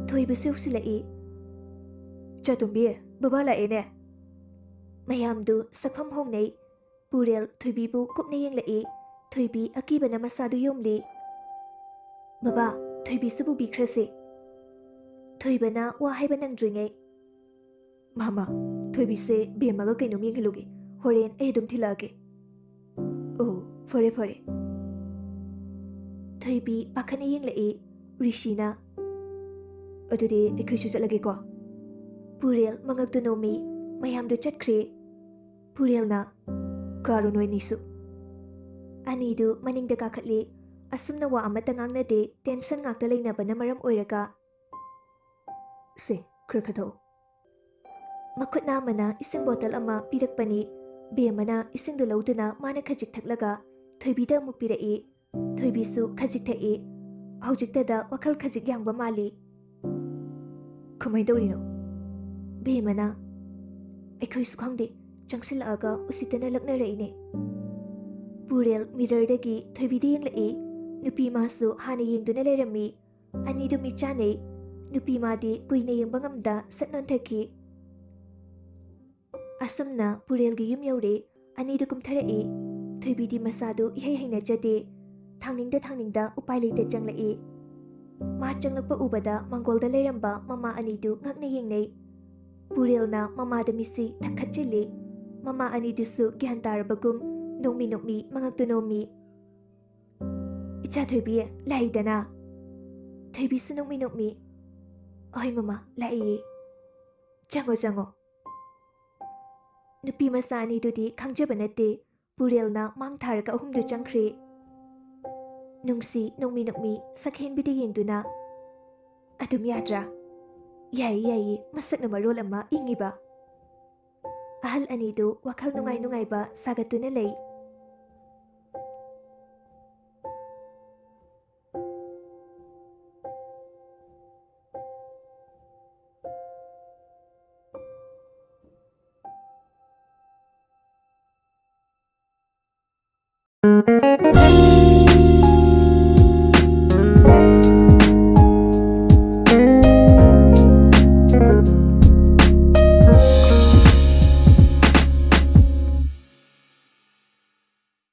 ꯊꯣꯏꯕꯁꯨ ꯌꯧꯁꯤꯜꯂꯛꯏ꯫ "ꯆꯥꯇꯣꯝꯕꯤ, ꯕꯕꯥ ꯂꯥꯛꯑꯦꯅꯦ!" ꯃꯌꯥꯝꯗꯨ ꯁꯛꯐꯝ ꯍꯣꯡꯅꯩ꯫ ꯄꯨꯔꯦꯜ ꯊꯣꯏꯕꯤꯕꯨ ꯀꯨꯞꯅ ꯌꯦꯡꯂꯛꯏ꯫ ꯊꯣꯏꯕꯤ ꯑꯀꯤꯕꯅ ꯃꯁꯥꯗꯨ ꯌꯣꯝꯂꯤ꯫ "ꯕꯕꯥ, ꯊꯣꯏꯕꯤꯁꯨ ꯄꯨꯕꯤꯈ꯭ꯔꯁꯤ꯫" ꯊꯣꯏꯕꯅ ꯋꯥ ꯍꯥꯏꯕ ꯅꯪꯗ꯭ꯔꯤꯉꯩ, "ꯃꯥꯃ, ꯊꯣꯏꯕꯤꯁꯦ ꯕꯦꯝꯃꯒ ꯀꯩꯅꯣꯝ ꯌꯦꯡꯍꯜꯂꯨꯒꯦ, ꯍꯣꯔꯦꯟ ꯑꯩ ꯑꯗꯨꯝ ꯊꯤꯜꯂꯛꯑꯒꯦ꯫" "ꯑꯣ, ꯐꯔꯦ ꯐꯔꯦ꯫" ꯊꯣꯏꯕꯤ ꯄꯥꯈꯠꯅ ꯌꯦꯡꯂꯛꯏ꯫ ꯔꯤꯁꯤꯅ, "ꯑꯗꯨꯗꯤ ꯑꯩꯈꯣꯏꯁꯨ ꯆꯠꯂꯒꯦꯀꯣ꯫" ꯄꯨꯔꯦꯜ ꯃꯉꯛꯇꯨ ꯅꯣꯝꯃꯤ꯫ ꯃꯌꯥꯝꯗꯨ ꯆꯠꯈ꯭ꯔꯦ꯫ ꯄꯨꯔꯦꯜꯅ, "ꯀꯥꯔꯣ ꯅꯣꯏꯅꯤꯁꯨ꯫" ꯑꯅꯤꯗꯨ ꯃꯅꯤꯡꯗ ꯀꯥꯈꯠꯂꯤ꯫ ꯑꯁꯨꯝꯅ ꯋꯥ ꯑꯃꯠꯇ ꯉꯥꯡꯅꯗꯦ, ꯇꯦꯟꯁꯟ ꯉꯥꯛꯇ ꯂꯩꯅꯕꯅ ꯃꯔꯝ ꯑꯣꯏꯔꯒ꯫ "ꯁꯦ, ꯈꯔ ꯈꯔ ꯊꯛꯑꯣ꯫" ꯃꯈꯨꯠ ꯅꯥꯝꯃꯅ ꯏꯁꯤꯡ ꯕꯣꯇꯜ ꯑꯃ ꯄꯤꯔꯛꯄꯅꯤ꯫ ꯕꯦꯝꯃꯅ ꯏꯁꯤꯡꯗꯨ ꯂꯧꯗꯨꯅ ꯃꯥꯅ ꯈꯖꯤꯛ ꯊꯛꯂꯒ ꯊꯣꯏꯕꯤꯗ ꯑꯃꯨꯛ ꯄꯤꯔꯛꯏ꯫ ꯊꯣꯏꯕꯤꯁꯨ ꯈꯖꯤꯛ ꯊꯛꯏ꯫ ꯍꯧꯖꯤꯛꯇꯗ ꯋꯥꯈꯜ ꯈꯖꯤꯛ ꯌꯥꯡꯕ ꯃꯥꯜꯂꯤ꯫ "ꯀꯃꯥꯏ ꯇꯧꯔꯤꯅꯣ?" ꯕꯦꯝꯃꯅ, "ꯑꯩꯈꯣꯏꯁꯨ ꯈꯪꯗꯦ, ꯆꯪꯁꯤꯜꯂꯛꯑꯒ ꯎꯁꯤꯠꯇꯅ ꯂꯛꯅꯔꯛꯏꯅꯦ꯫" ꯄꯨꯔꯦꯜ ꯃꯤꯔꯔꯗꯒꯤ ꯊꯣꯏꯕꯤꯗ ꯌꯦꯡꯂꯛꯏ꯫ ꯅꯨꯄꯤ ꯃꯥꯁꯨ ꯍꯥꯟꯅ ꯌꯦꯡꯗꯨꯅ ꯂꯩꯔꯝꯃꯤ꯫ ꯑꯅꯤꯗꯨ ꯃꯤꯠ ꯆꯥꯅꯩ꯫ ꯅꯨꯄꯤ ꯃꯥꯗꯤ ꯀꯨꯏꯅ ꯌꯦꯡꯕ ꯉꯝꯗ ꯁꯠ ꯅꯣꯟꯊꯈꯤ꯫ ꯑꯁꯨꯝꯅ ꯄꯨꯔꯦꯜꯒꯤ ꯌꯨꯝ ꯌꯧꯔꯦ꯫ ꯑꯅꯤꯗꯨ ꯀꯨꯝꯊꯔꯛꯏ꯫ ꯊꯣꯏꯕꯤꯗꯤ ꯃꯁꯥꯗꯨ ꯏꯍꯩ ꯍꯩꯅꯖꯗꯦ꯫ ꯊꯥꯡꯅꯤꯡꯗ ꯊꯥꯡꯅꯤꯡꯗ ꯎꯄꯥꯏ ꯂꯩꯇ ꯆꯪꯂꯛꯏ꯫ ꯃꯥ ꯆꯪꯂꯛꯄ ꯎꯕꯗ ꯃꯥꯡꯒꯣꯜꯗ ꯂꯩꯔꯝꯕ ꯃꯃꯥ ꯑꯅꯤꯗꯨ ꯉꯛꯅ ꯌꯦꯡꯅꯩ꯫ ꯄꯨꯔꯦꯜꯅ ꯃꯃꯥꯗ ꯃꯤꯠꯁꯤ ꯊꯛꯈꯠꯆꯤꯜꯂꯤ꯫ ꯃꯃꯥ ꯑꯅꯤꯗꯨꯁꯨ ꯒ꯭ꯌꯥꯟ ꯇꯥꯔꯕꯒꯨꯝ ꯅꯣꯡꯃꯤ ꯅꯣꯡꯃꯤ ꯃꯉꯛꯇꯨ ꯅꯣꯝꯃꯤ꯫ "ꯏꯆꯥ ꯊꯣꯏꯕꯤ, ꯂꯥꯛꯏꯗꯅ?" ꯊꯣꯏꯕꯤꯁꯨ ꯅꯣꯛꯃꯤ ꯅꯣꯛꯃꯤ, "ꯍꯣꯏ ꯃꯃꯥ, ꯂꯥꯛꯏꯌꯦ꯫ ꯆꯪꯉꯣ, ꯆꯪꯉꯣ꯫" ꯅꯨꯄꯤ ꯃꯆꯥ ꯑꯅꯤꯗꯨꯗꯤ ꯈꯪꯖꯕ ꯅꯠꯇꯦ꯫ ꯄꯨꯔꯦꯜꯅ ꯃꯥꯡ ꯊꯥꯔꯒ ꯑꯍꯨꯝꯗꯨ ꯆꯪꯈ꯭ꯔꯦ꯫ ꯅꯨꯡꯁꯤ ꯅꯣꯛꯃꯤ ꯅꯣꯛꯃꯤ ꯁꯛꯍꯦꯟꯕꯤꯗ ꯌꯦꯡꯗꯨꯅ, "ꯑꯗꯨꯝ ꯌꯥꯗ꯭ꯔꯥ?" "ꯌꯥꯏꯌꯦ, ꯌꯥꯏꯌꯦ, ꯃꯁꯛꯅ ꯃꯔꯣꯜ ꯑꯃ ꯏꯪꯉꯤꯕ꯫" ꯑꯍꯜ ꯑꯅꯤꯗꯨ ꯋꯥꯈꯜ ꯅꯨꯡꯉꯥꯏ ꯅꯨꯡꯉꯥꯏꯕ ꯁꯥꯒꯠꯇꯨꯅ ꯂꯩ꯫